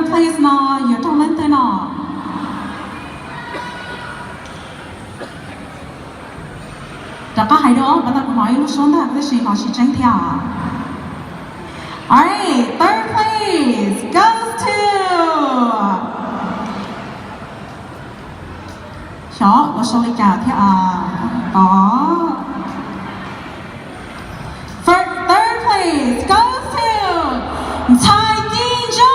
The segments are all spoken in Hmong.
Third place no yuav raug leej twg no? Rov qab hais dua, pas tas kuv hnov ib lub suab ntag tab sis hnov tsis tseeb thiab. Alright, third place goes to, xyov ua sau li cas thiab a. Tod. First, third place goes to Ntxhais Ci Ntsa.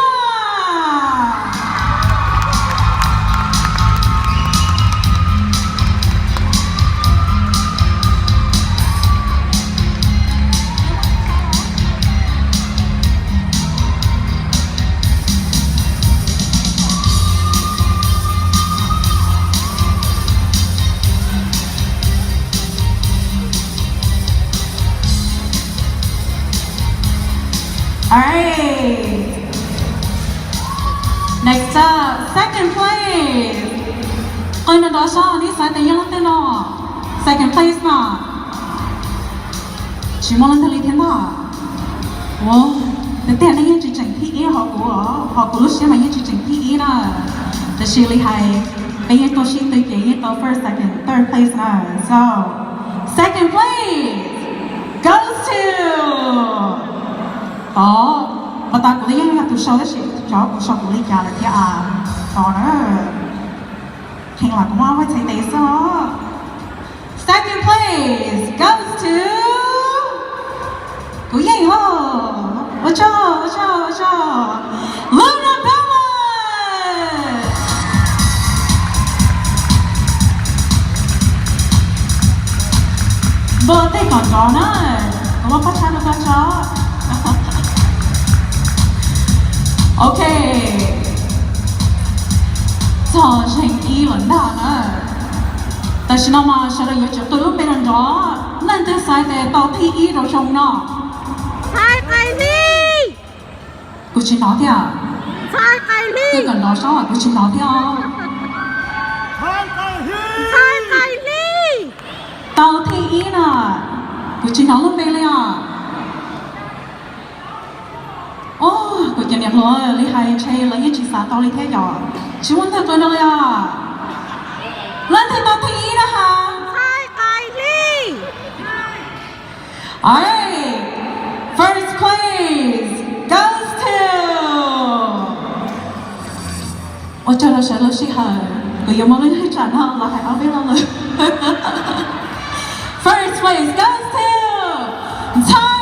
Alright. Next up, second place. Qw nrov nrov saib nej xav tias yog leej twg no. Second place no. Tsis muaj leej twg li thiab ntag. Ua, tiag tiag nej yeej tsis tseem thib ib hauv kuv, hauv kuv lub siab mas yeej tsis tseem thib ib na. Tab sis li hais, peb yeej tuaj sib tw ces yeej tau first, second, third place na. So, second place goes to, tod, pas tas kuv yeej yog tus sau tab sis xyov kuv sau kuv li cas lawm thiab a. Tod na. Kheev los kuv muab vaj txhais tes xwb os. Second place goes to, kuv yeej os. Ua tsaug, ua tsaug, ua tsaug. Luna Palace. Npau tej kom nrov na, kuv muab paj tshab rau koj tso. Ok. Txog zeeg ib lawm ntag na. Tam sim no mas sawv daws yuav tsum qw lub npe nrov nrov, leej twg xav tias tau thib ib rau xyoo no. Ntxhais Qaim Hli. Kuv tsis hnov thiab. Ntxhais Qaim Hli. Koj kom nrov saib, kuv tsis hnov thiab os. Ntxhais Qaim Hli. Tau thib ib na. Kuv tsis hnov lub npe li os. Os, kuv cov niam hluas li hais ntshe lawv yeej tsis xav tau li thiab yom. Tsis muaj leej twg qw no li os. Leej twg tau thib ib na has? Ntxhais Qaim Hli. Alright, first place goes to, ua tsaug rau sawv daws lub sij hawm, kuv yuav muab lub tsam no los hais ob peb lo lus. First place goes to Ntxhais